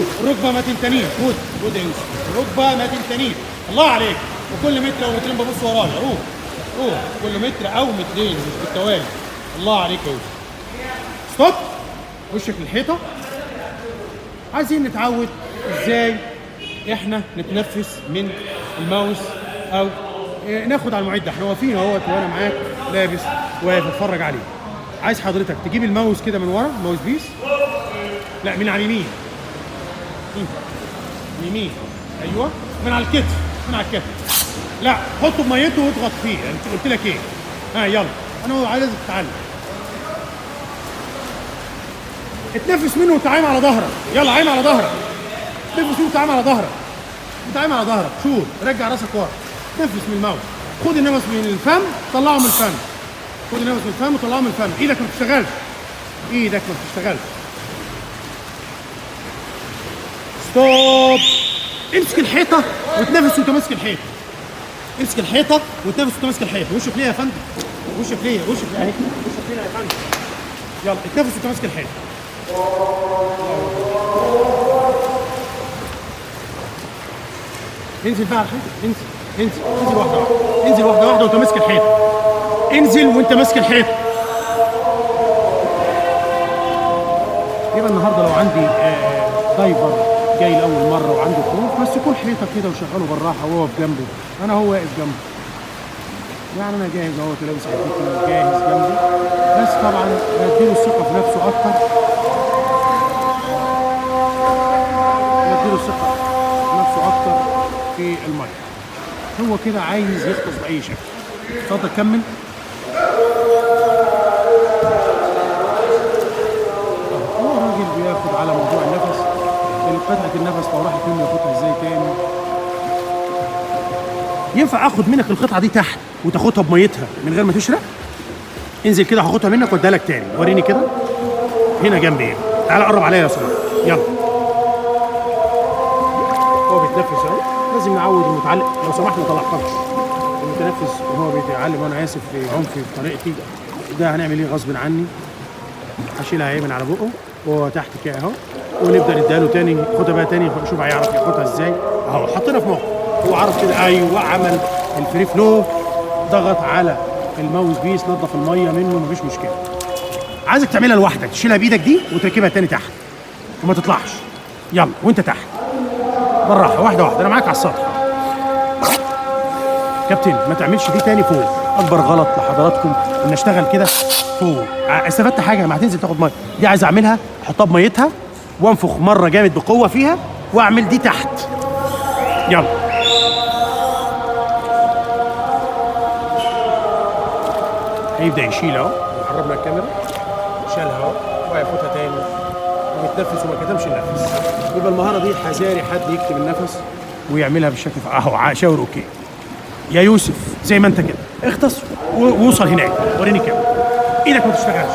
شوف الركبة ما تنتنيش. خد خد يا يوسف، الركبة ما تنتنيش. الله عليك. وكل متر او مترين ببص ورايا. روح روح، كل متر او مترين مش بالتوالي. الله عليك يا يوسف. stop. وشك للحيطه. عايزين نتعود ازاي احنا نتنفس من ال mouth او ناخد على المعدة. احنا واقفين اهوت وانا معاك لابس واقف اتفرج عليه. عايز حضرتك تجيب ال mouth كده من ورا، mouth piece، لا من على اليمين، يمين، ايوه، من على الكتف، من على الكتف، لا حطه بميته واضغط فيه. انت قلت لك ايه؟ ها يلا، انا عايزك تتعلم. اتنفس منه وانت عايم على ظهرك. يلا عايم على ظهرك. اتنفس منه وانت عايم على ظهرك. انت عايم على ظهرك. شوف، رجع راسك ورا. اتنفس من ال mouth. خد النفس من الفم، طلعه من الفم. خد النفس من الفم وطلعه من الفم. ايدك ما بتشتغلش. ايدك ما بتشتغلش. stop. امسك الحيطة وتنفس وانت ماسك الحيطة. امسك الحيطة وتنفس وانت ماسك الحيطة. وشك ليه يا فندم؟ وشك ليه؟ وشك اهي. وشك ليه يا فندم؟ يلا اتنفس وانت ماسك الحيطة. انزل بقى على الحيطة، انزل انزل انزل واحدة واحدة، انزل واحدة واحدة وانت ماسك الحيطة. انزل وانت ماسك الحيطة. يبقى النهارده لو عندي diver جاي لاول مرة وعنده خوف، بس يكون حيطة كده وشغله بالراحة وهو في جنبه. انا هو واقف جنبه، يعني انا جاهز اهوت ولابس عدتي وجاهز جنبه، بس طبعا بديله الثقة في نفسه اكتر، بديله الثقة في نفسه اكتر في المية. هو كده عايز يغطس باي شكل. اتفضل كمل. هو الراجل بياخد على موضوع النفس، قطعة النفس لو راحت منه ياخدها ازاي تاني. ينفع اخد منك القطعة دي تحت وتاخدها بميتها من غير ما تشرق؟ انزل كده هاخدها منك واديها لك تاني. وريني كده هنا جنبي هنا. تعالى قرب عليا يا سماح. يلا هو بيتنفس اهو. لازم نعود المتعلق لو سمحت ما طلعتكش. المتنفس وهو بيتعلم، وانا اسف في عنفي في طريقتي، ده هنعمل ايه غصب عني. هشيلها اهي من على بقه وهو تحت كده اهو، ونبدا نديها له تاني. خدها بقى تاني، شوف هيعرف ياخدها ازاي. اهو حطينا في موقف هو عرف كده. ايوه عمل ال free flow، ضغط على ال mouth piece، نظف المية منه، مفيش مشكلة. عايزك تعملها لوحدك، تشيلها بايدك دي وتركبها تاني تحت وما تطلعش. يلا وانت تحت بالراحة، واحدة واحدة، انا معاك على السطح. كابتن ما تعملش دي تاني فوق. اكبر غلط لحضراتكم ان اشتغل كده فوق. استفدت حاجة؟ ما هتنزل تاخد مية. دي عايز اعملها احطها بميتها وانفخ مرة جامد بقوة فيها واعمل دي تحت. يلا هيبدا يشيل اهو. قربنا الكاميرا، شالها اهو وهياخدها تاني وبيتنفس وما كتمش النفس. يبقى المهارة دي حذاري حد يكتم النفس ويعملها بالشكل اهو. شاور okay يا يوسف، زي ما انت كده اغطس ووصل هناك. وريني كده ايدك ما تشتغلش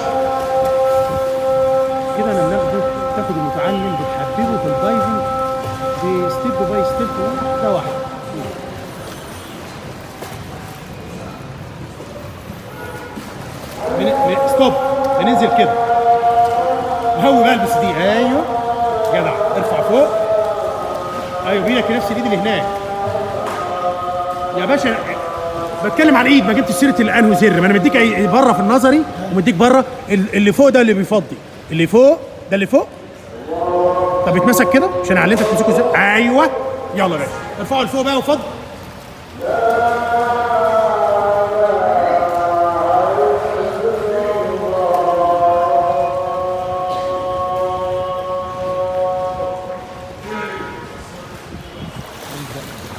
كده. انا بناخده، تاخد المتعلم بتحببه في ال diving ب step by step، واحدة واحدة. stop. بننزل كده، هوي بقى البس دي. ايوه جدع، ارفع فوق. ايوه بايدك نفس الايد اللي هناك يا باشا. بتكلم على الايد، ما جبتش سيره الانو زر. ما انا مديك بره في النظري ومديك بره. اللي فوق ده اللي بيفضي، اللي فوق ده اللي فوق. طب اتمسك كده عشان اعلمك تمسكه ازاي. ايوه يلا يا باشا، ارفعه لفوق بقى وفضي.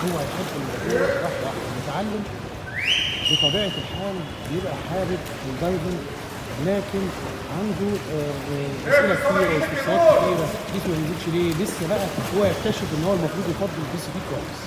هو هيحب الموضوع واحدة واحدة. المتعلم بطبيعة الحال بيبقى حابب ال diving، لكن عنده اسئلة كتيرة واستفسارات كتيرة. جسمه ما بينزلش ليه؟ لسه بقى هو يكتشف ان هو المفروض يفضل ال BCD كويس.